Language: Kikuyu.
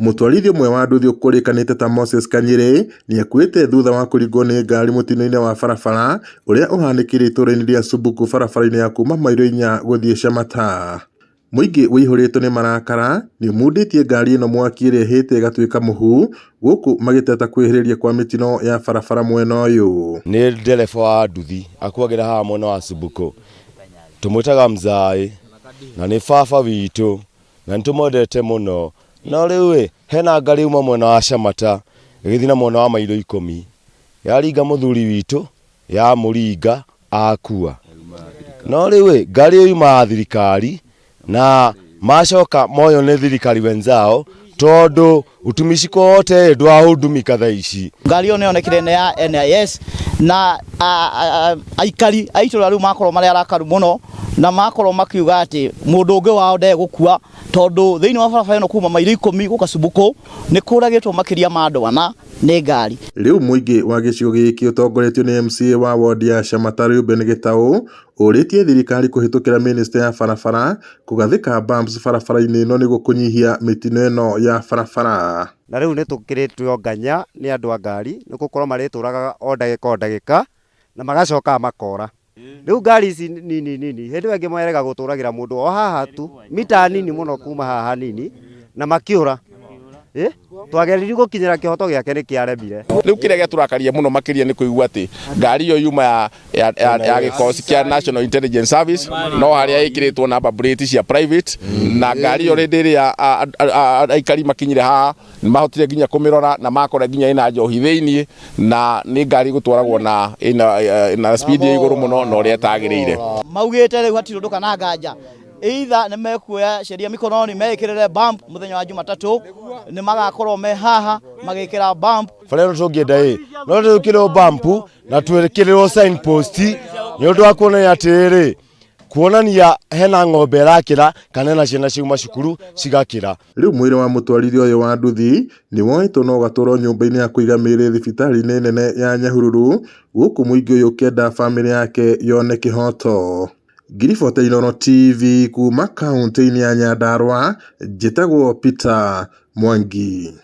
Mũtwarithia ũmwe wa nduthi ũkũrĩkanĩte ta Moses Kanyerĩ nĩakuĩte thutha wa kũringwo nĩ ngari mũtino-inĩ wa barabara ũrĩa ũhanĩkĩire itũra-inĩ rĩa Subuku barabara-inĩ ya kuma mairo inya gũthiĩ Shamata. Mũingĩ ũihũrĩtwo nĩ marakara nĩũmundĩtie ngari ĩno mwaki ĩrĩa ĩhĩte ĩgatuĩka mũhu gũkũ magĩteta kwĩhĩrĩria kwa mĩtino ya barabara mwena ũyũ. Nĩ ndereba wa nduthi akuagĩra haha mwena wa Subuku, tũmwĩtaga Mzai na nĩ baba witũ na nĩ tũmwendete mũno. No rĩu ĩ hena ngari uma mwena wa Shamata ĩgĩthiĩ na mwena wa mairo 10 yaringa mũthuri witũ yamũringa akua. No rĩu ĩ ngari ĩyo yuma ya thirikari na macoka moyo nĩ thirikari wenzao tondũ utumishi kote ndwahudumika thaa ici. Ngari ĩyo nĩyonekire nĩ ya NIS na aikari a itũra rĩu makorwo marĩ arakaru mũno na makorwo makiuga atĩ mũndũ ũngĩ wao ndegũkua tondũ thĩinĩ wa barabara ĩno kuma mairo 10 gũka Subuku nĩ kũragĩtwo makĩria ma andũ ana nĩ ngari. Rĩu mũingĩ wa gĩcigo gĩkĩ ũtongoretio nĩ MCA wa wodi ya Shamata Reuben Gĩtaũ ũrĩtie thirikari kũhĩtũkĩra mĩnĩsta ya barabara kũgathĩka bumps barabara-inĩ ĩno nĩguo kũnyihia mĩtino ĩno ya barabara. Na rĩu nĩ tũkĩrĩtio nganya nĩ andũ a ngari nĩ gũkorwo marĩtũragaga o ndagĩka o ndagĩka na magacoka makora. Rĩu ngari ici nini nini hĩndĩ ĩyo ĩngĩ merega gũtũragĩra mũndũ o haha tu mita nini mũno kuma haha nini na makĩũra. Twageririe gũkinyĩra kĩhoto gĩake nĩ kĩaremire. Rĩu kĩrĩa gĩatũrakaria mũno makĩria nĩ kũigua atĩ ngari ĩyo yuma ya gĩkosi kĩa National Intelligence Service no harĩa ĩkĩrĩtwo number plate cia private na ngari ĩyo hĩndĩ ĩrĩa aikari makinyire haha nĩmahotire nginya kũmĩrora na makora nginya ĩna njohi thĩiniĩ na nĩ ngari gũtwaragwo na ĩna speed ya igũrũ mũno na ũrĩa ĩtagĩrĩire. Maugĩte rĩu hatirĩ ũndũ kana nganja either nĩ mekuoya sheria mikononi meĩkĩrĩre bump mũthenya wa Jumatatũ nĩ magakorwo me haha magĩkĩra bump. Bara ĩno tũngĩenda ĩ no twĩkĩrĩrwo bump na twĩkĩrĩrwo sign post nĩ ũndũ wa kuonania atĩrĩrĩ kuonania hena ng'ombe ĩrakĩra kana hena ciana ciauma cukuru cigakĩra. Rĩu mwĩrĩ wa mũtwarithia ũyũ wa nduthi nĩ woetwo na ũgatwarwo nyũmba-inĩ ya kũiga mĩĩrĩ thibitarĩ-inĩ nene ya Nyahururu gũkũ mũingĩ ũyũ ũkĩenda bamĩrĩ yake yone kĩhoto. Ngiribota Inooro TV kuma kaũntĩ-inĩ ya Nyandarua, njĩtagwo Peter Mwangi.